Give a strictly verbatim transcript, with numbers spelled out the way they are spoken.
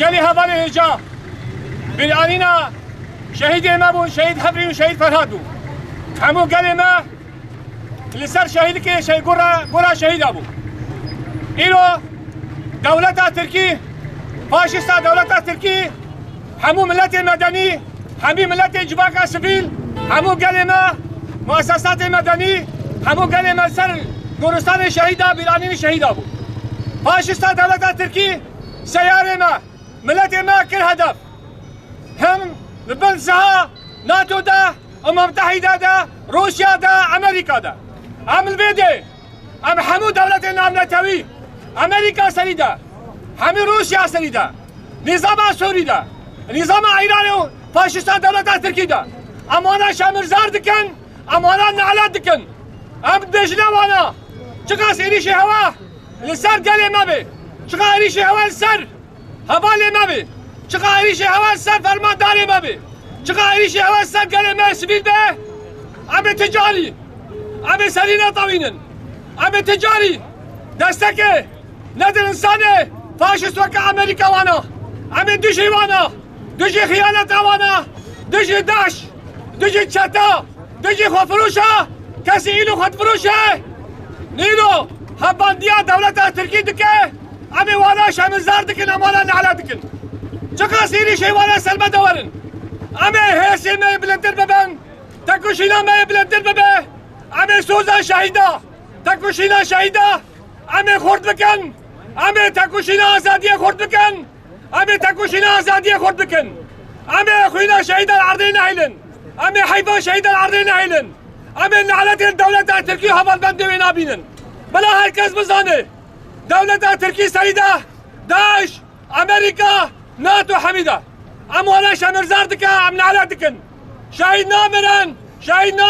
Gelê hevalê hêja, bîranîna şehîdê me bûn, şehîd Hevrî û şehîd Ferhad bû. Hemû gelê me li ser şehîdikê şehîd gora, gora şehîda bû. Îro dewleta Tirkî, faşîsta dewleta Tirkî, hemû miletê medenî, hemî miletê civaka sivîl, hemû gelê me, muesesatê medenî, hemû gelê me ser goristanê şehîda, bîranînî şehîda bû. Faşîsta dewleta Tirkî seyarê me, miletê me kir hedef. Hem li bin siha NATO de, Umem Mutehîde de, Rûsya de, Amerîka de. Em li vê dê, em hemû dewletên navnetewî, Amerîka serî de, hemî Rûsya serî de, nîzama Sûrî de, nîzama Îranê û faşîsta dewleta Tirkî de, em wana şemirzar dikin, em wana nelet dikin. Em dibêjine wana, çiqas êrîşê hewa li ser gelê me bê, çiqas êrîşê hewa li ser hevalê me bê, çiqa êrîşê hewa ser fermandarê me bê, çiqa êrîşê hewa ser gelê me sivîl be, em ê ti carî, em ê serî netewînin. Em ê ti carî destekê nedin însanê faşîst weke Amerîka wana. Em ê dijî wana, dijî xiyaneta wana, dijî DAIŞ, dijî çeta, dijî xwefirûşa, kesî îlo xwedifirûş e. Nîlo hevbandiya dewleta Tirkî dike, em ê wana şemizdar dikin, em wana nehle dikin. Çiqas êrîşê wana ser me de werin. Em ê hêsê me yê bilindtir bibin, tekoşîna me yê bilindtir bibe. Em ê soza şehîda, tekoşîna şehîda, em ê xurt bikin. Em ê tekoşîna azadiyê xurt bikin. Em ê tekoşîna azadiyê xurt bikin. Em ê xwîna şehîdan erdê nehêlin. Em ê heyfa şehîdan erdê nehêlin. Em ê neletên dewleta Tirkî hevalbendê wê nabînin. Bila her kes bizane, dewleta Tirkî serî de DAIŞ, Amerîka, NATO hemî de. Em wana şemirzar dike, em nelet dikin. Şehîd namirin, şehîd